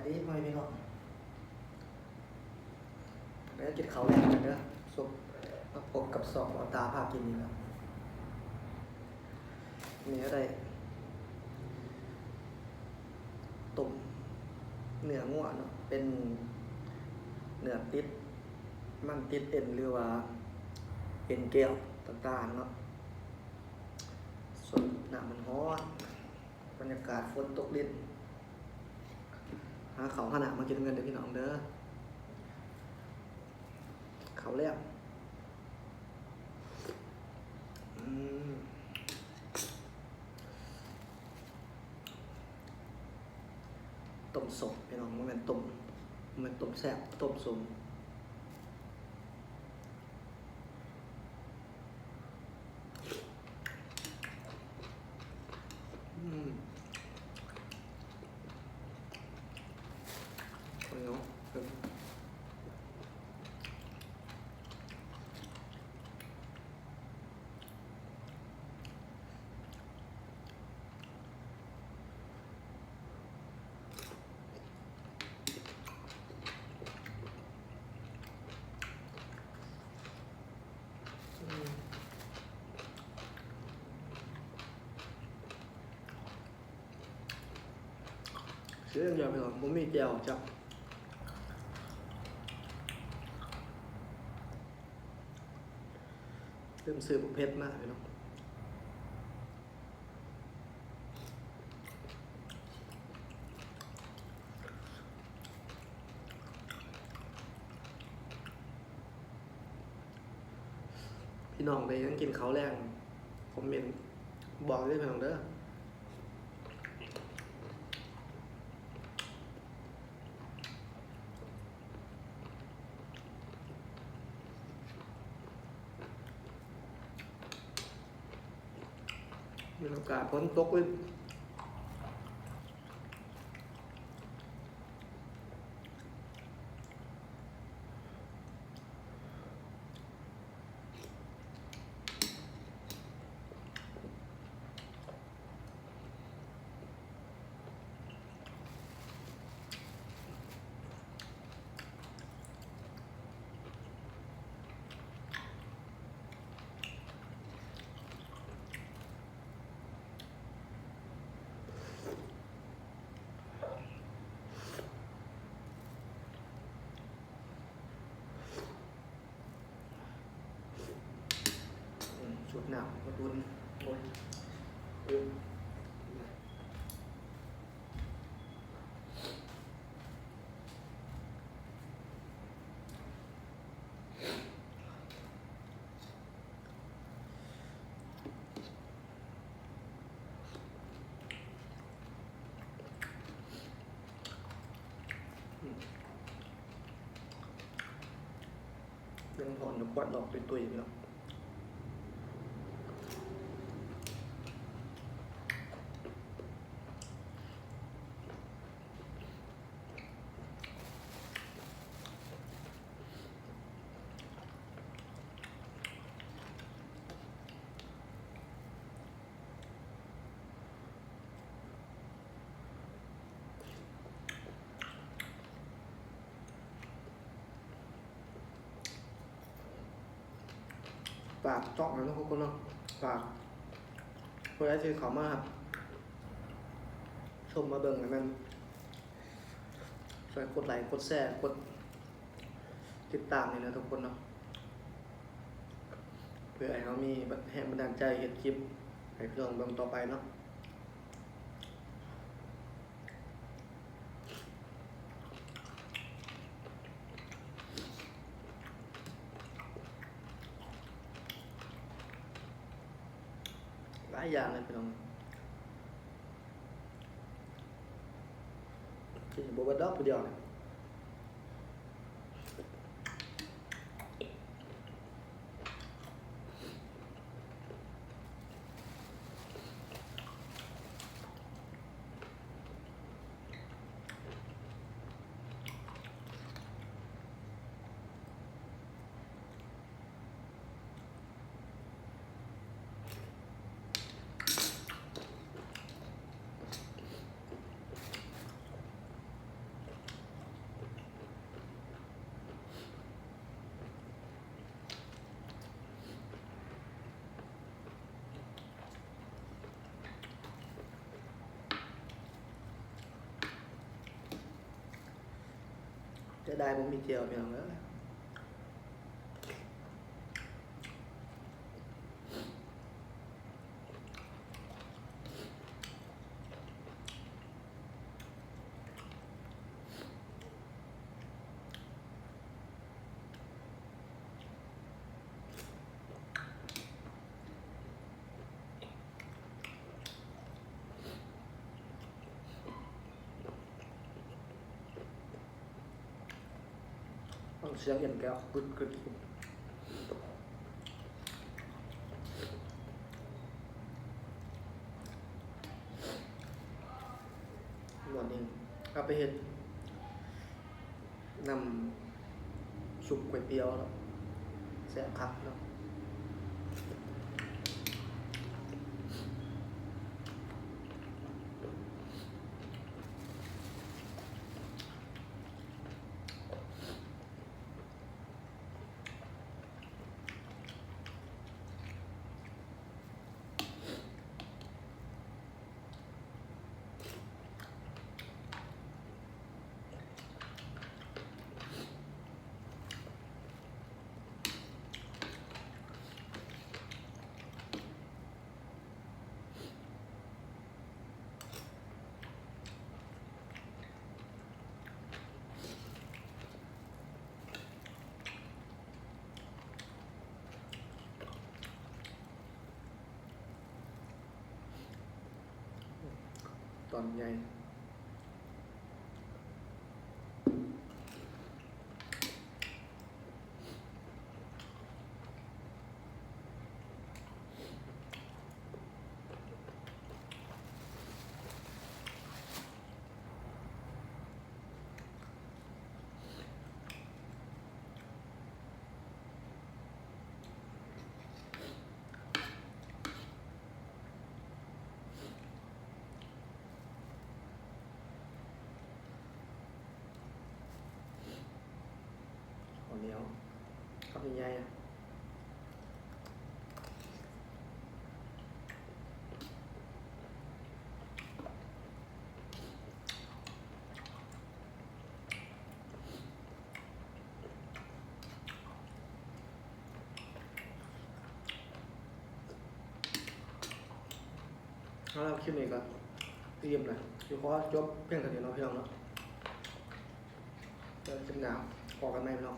ດີພໍ່ແມ່ພີ່ນ້ອງ ເດີ ກິນເຂົ້າແລງກັນເດີ. ສົບ ມາພົບກັບຊ່ອງບ່າວຕາພາກິນອີກແລ້ວ. ມື້ນີ້ໄດ້ຕົ້ມເນື້ອງົວເນາະ ເປັນເນື້ອຕິດ ມັນຕິດເອັນ ຫຼືວ່າເອັນແກ້ວຕ່າງໆເນາະ. ສົດນ້ຳມັນຮ້ອນ ບັນຍາກາດຝົນຕົກລິນ. ຫາເຂົ້າຫານ້ຳມາກິນນຳກັນເດີພີ່ນ້ອງເດີ. ເຂົ້າແລ້ວ ອືມ ຕົ້ມສົ້ມພີ່ນ້ອງ ບໍ່ແມ່ນຕົ້ມ ບໍ່ແມ່ນຕົ້ມແຊບ ຕົ້ມສົ້ມ. ອືມ ຂ້າວໜຽວ ອືມ ເສຍຢ່າງດຽວພີ່ນ້ອງ ບໍ່ມີແຈ່ວຈ້ຳ. ລືມຊື້ບັກເຜັດມາພີ່ນ້ອງ. ພີ່ນ້ອງໄດ້ຫຍັງກິນເຂົ້າແລງ ຄອມເມັນບອກເດີພີ່ນ້ອງເດີ. ບັນຍາກາດຝົນຕົກເລີຍ. ອືມ ຊຸດນ້ຳມາຕຸ່ນ ໂອ້ຍ ອືມ. ອືມ ຍັງຖອນຢູ່ ຄວັນອອກຕຸ້ຍໆ ພີ່ນ້ອງ. ຝາກຊ່ອງນຳເນາະທຸກຄົນເນາະ ຝາກຜູ້ໃດທີ່ເຂົ້າມາຮັບຊົມມາເບິ່ງໃຫ້ແມ່ນ ຊ່ວຍກົດໄລ ກົດແຊ ກົດຕິດຕາມນີ້ນະທຸກຄົນເນາະ ເພື່ອໃຫ້ເຮົາມີແຮງບັນດານໃຈເຮັດຄລິບໃຫ້ພີ່ນ້ອງເບິ່ງຕໍ່ໄປເນາະ. ຫຼາຍຢ່າງເລີຍພີ່ນ້ອງ ກິນບໍ່ເບິດດອກຜູ້ດຽວນີ້. ອ ສຍດາຍບໍ່ມີແຈ່ວ ພີ່ນ້ອງເອີຍ. ຟັງສຽງເອັນແກ້ວກຶດໆ. ບາດນີ້ເອົາໄປເຮັດນ້ຳຊຸບກ໋ວຍຕຽວເນາະ ແຊບຄັກເນາະ. ຕອນໃຫຍ່. ເຂົ້າໜຽວ ຄຳໃຫຍ່ໆ. ເອົາລະ ຄລິບນີ້ກໍອີ່ມນະ ຊິຂໍຈົບພຽງເທົ່ານີ້ເນາະ ພີ່ນ້ອງເນາະ. ແລ້ວຄລິບໜ້າພໍ້ກັນໃໝ່ ພີ່ນ້ອງ.